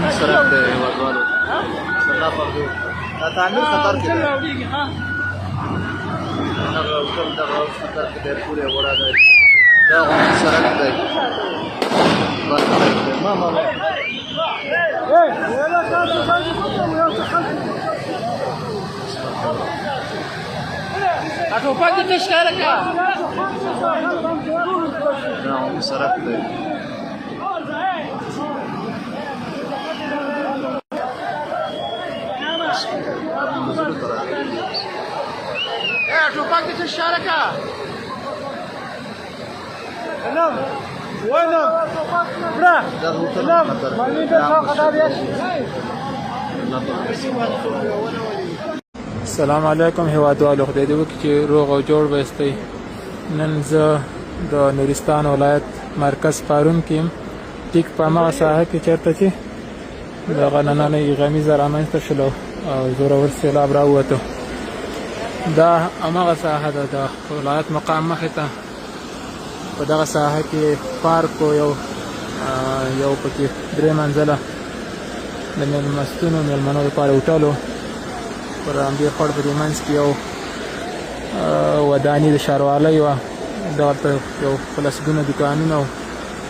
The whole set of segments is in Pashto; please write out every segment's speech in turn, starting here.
عمومي سړک دی هېوادوالو، الله پاک دې دا تعمیر خطر کې دی. دغه هوټل دغه اوس خطر کې دی، پورې وړه دی. دا عمومي سړک دی، بس دی. ما ما ما ټوپک دې ته ښکاره کړه. دا عمومي سړک دی. منزلو ته راغلي دي. ټوپک دې ته ښکاره کړه. دغه هوټل هم خطر کې دی. الله پاک دې. السلام علیکم هیوادوالو، خدای دې وکړي چې روغ او جوړ به یاستئ. نن زه د نورستان ولایت مرکز پارون کې یم، ټیک په هماغه ساحه کې چېرته چې دغه نننۍ غمیزه رامنځته شوله او زورور سیلاب راووتو. دا هماغه ساحه ده د ولایت مقام مخې ته. په دغه ساحه کې پارک و، یو پکې درې منزله د میلمستونو میلمنو لپاره هوټل و. پر همدې خوړ په دې منځ کې یو وداني د ښاروالۍ وه، دغلته یو په لسګونه دوکانونه و،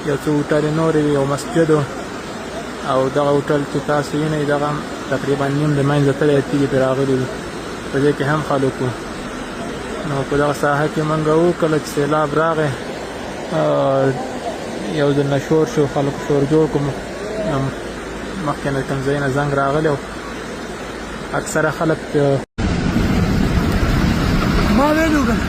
یو څو هوټلې نورې وې، یو مسجد و. او دغه هوټل چې تاسو وینئ دغه هم تقریبا نیم د منځه تللی، تیږې پرې راغلي دي، په دې کې هم خلک وو. نو په دغه ساحه کې موږ وو، کله چې سیلاب راغی یو ځل نه شور شو، خلکو شور جوړ کړو. مخکې نه کوم ځای نه زنګ راغلی و، اکثره خلک ما ویلو کنه.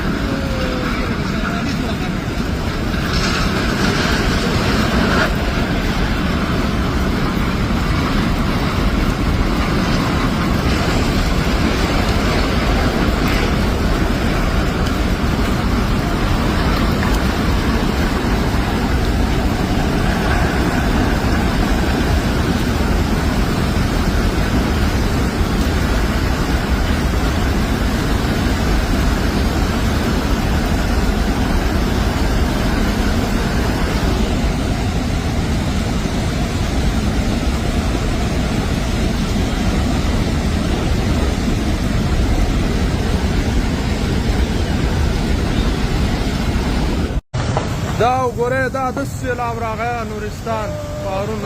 دا وګوره، دا د سیلاب راغی نورستان پارون،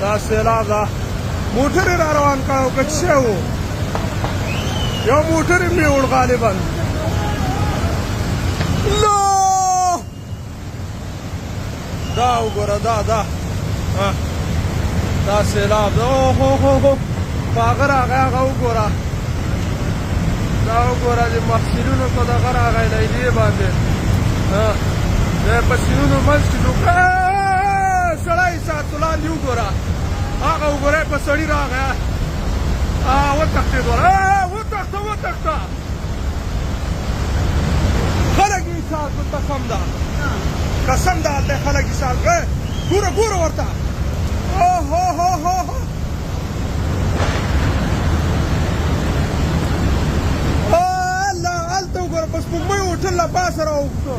دا سیلاب دا موټر را روان کړو که څه وو، یو موټر مې وړ غالبا. لا دا وګوره، دا دا دا سیلاب دا، او هو هو هو، په هغه راغی. هغه وګوره، دا وګوره، د محصلینو په دغه راغی لیلیې باندې، د پسینونو منځ کې دوکه سړی ساتو لاندې. وګوره هغه وګوره، په سړي راغی، وتښتېد، وتښته وتښته. خلک یې ایسار کړل، قسم ده، قسم ده، هلته خلک ایسار کړل. ګوره ګوره ورته، او هو هو هو هو، الله، هلته وګوره، په سپوږمۍ هوټل له پاسه راوښتو.